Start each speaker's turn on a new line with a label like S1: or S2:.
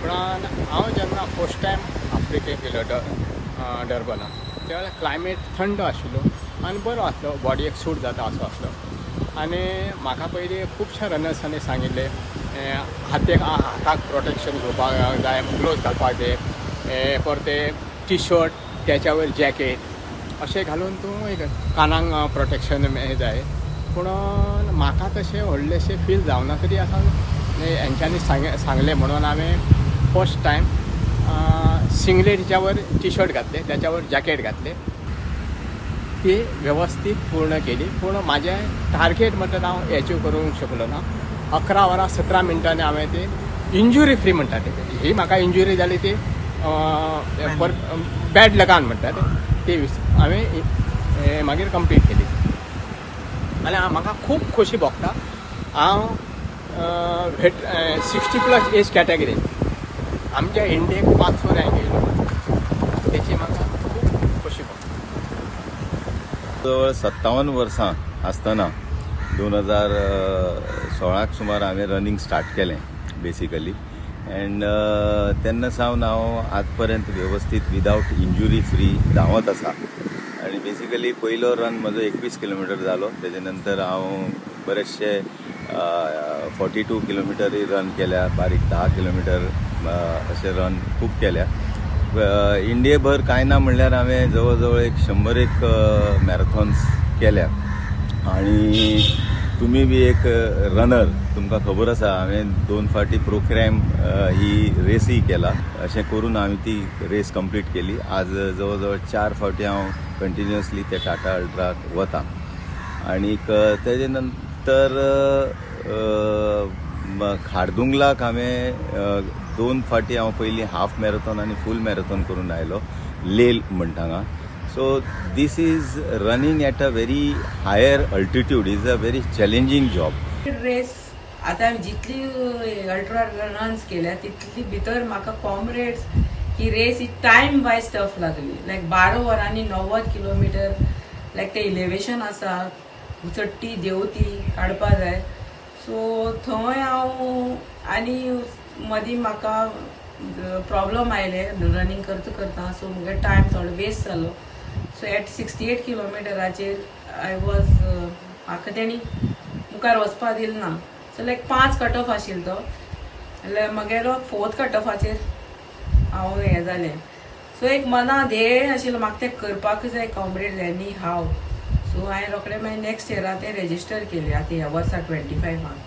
S1: पूण हांव जेन्ना फर्स्ट टायम आफ्रिकेक गेलो, डर्बनाक, त्या वेळार क्लायमेट थंड आशिल्लो आनी बरो आसलो, बॉडयेक सूट जाता असो आसलो. आनी म्हाका पयलीं खुबश्या रनर्सांनी सांगिल्लें, हातेक हाताक प्रोटेक्शन घेवपाक जाय, ग्लोव्स घालपाक जाय, परते टी शर्ट, त्याच्या वयर जॅकेट अशें घालून तूं एक कानाक प्रोटेक्शन जाय. पूण म्हाका तशें व्हडलेशें फील जावना. तरी आसा, हेंच्यांनी सांगलें म्हणून हांवें फर्स्ट टायम सिंगलेटीच्या वर टी शर्ट घातले, त्याच्यावर जॅकेट घातले, ती वेवस्थीत पूर्ण केली. पूण म्हाजें टार्गेट म्हणटा हांव एचीव करूंक शकलो ना. 11 वरां 17 मिनटांनी हांवें ती इंजुरी फ्री म्हणटा ती, ही म्हाका इंजुरी जाली ती बॅड लकान म्हणटा ती हांवें मागीर कंप्लीट केली आनी म्हाका खूब खोशी भोगता. हांव वेट 60+ एज कॅटेगरीन आमच्या इंडियेक पांचवो रँक येयलो, तेची म्हाका खूब खोशी भोगता.
S2: जवळ 57 वर्सां आसतना 2016क सुमार हांवें रनिंग स्टार्ट केलें बेसिकली. एंड तेन्ना सावन हांव आज पर्यंत वेवस्थीत विदावट इंजुरी फ्री धांवत आसा. आनी बेसिकली पयलो रन म्हजो 21 किलोमिटर जालो. तेजे नंतर हांव बरेचशे 42 किलोमिटरूय रन केल्या, बारीक 10 किलोमिटर अशे रन खूब केल्या. इंडियेभर कांय ना म्हणल्यार हांवें जवळ जवळ एक 101 मॅरेथॉन्स केल्या. आणि तुमी बी एक रनर, तुमकां खबर आसा, हांवें दोन फावटी प्रोग्रॅम ही रेसी केला. अशें करून हांवें ती रेस कंप्लीट केली. आज जवळ जवळ चार फावटी हांव कंटिन्युअसली ते टाटा अल्ट्राक वता. आणीक तेजे नंतर खारदुंगलाक हांवें दोन फावटी हांव पयलीं हाफ मॅरेथॉन आनी फूल मॅरेथॉन करून आयलो, लेह म्हणटा हांगा. So this is running at a very higher altitude is a very challenging job.
S3: Race आता हांवें जितली अल्ट्रा रन्स केल्या, तितली भितर म्हाका कॉमरेड्स ही रेस ही टायम वायज टफ लागली. लायक 12 वरांनी 90 किलोमिटर, लायक ते इलेवेशन आसा, चडटी देंवती काडपा जाय. सो थंय हांव आनी मदीं म्हाका प्रॉब्लम आयले रनिंग करता करता. सो म्हगे टायम थोडो वेस्ट जालो. सो एट 68 किलोमिटराचेर I was, म्हाका तेणी मुखार वचपा दिलें ना. सो लायक पांच कट ऑफ आशिल्लो तो, जाल्यार मगेलो फोर्थ कट ऑफाचेर हांव हें जालें. सो एक मना ध्येय आशिल्लो, म्हाका तें करपाक जाय कॉमरेड एनी हाव. सो हांवें रोखडें मागीर नॅक्स्ट इयरा तें रेजिस्टर केलें, आतां ह्या वर्सा 25आक.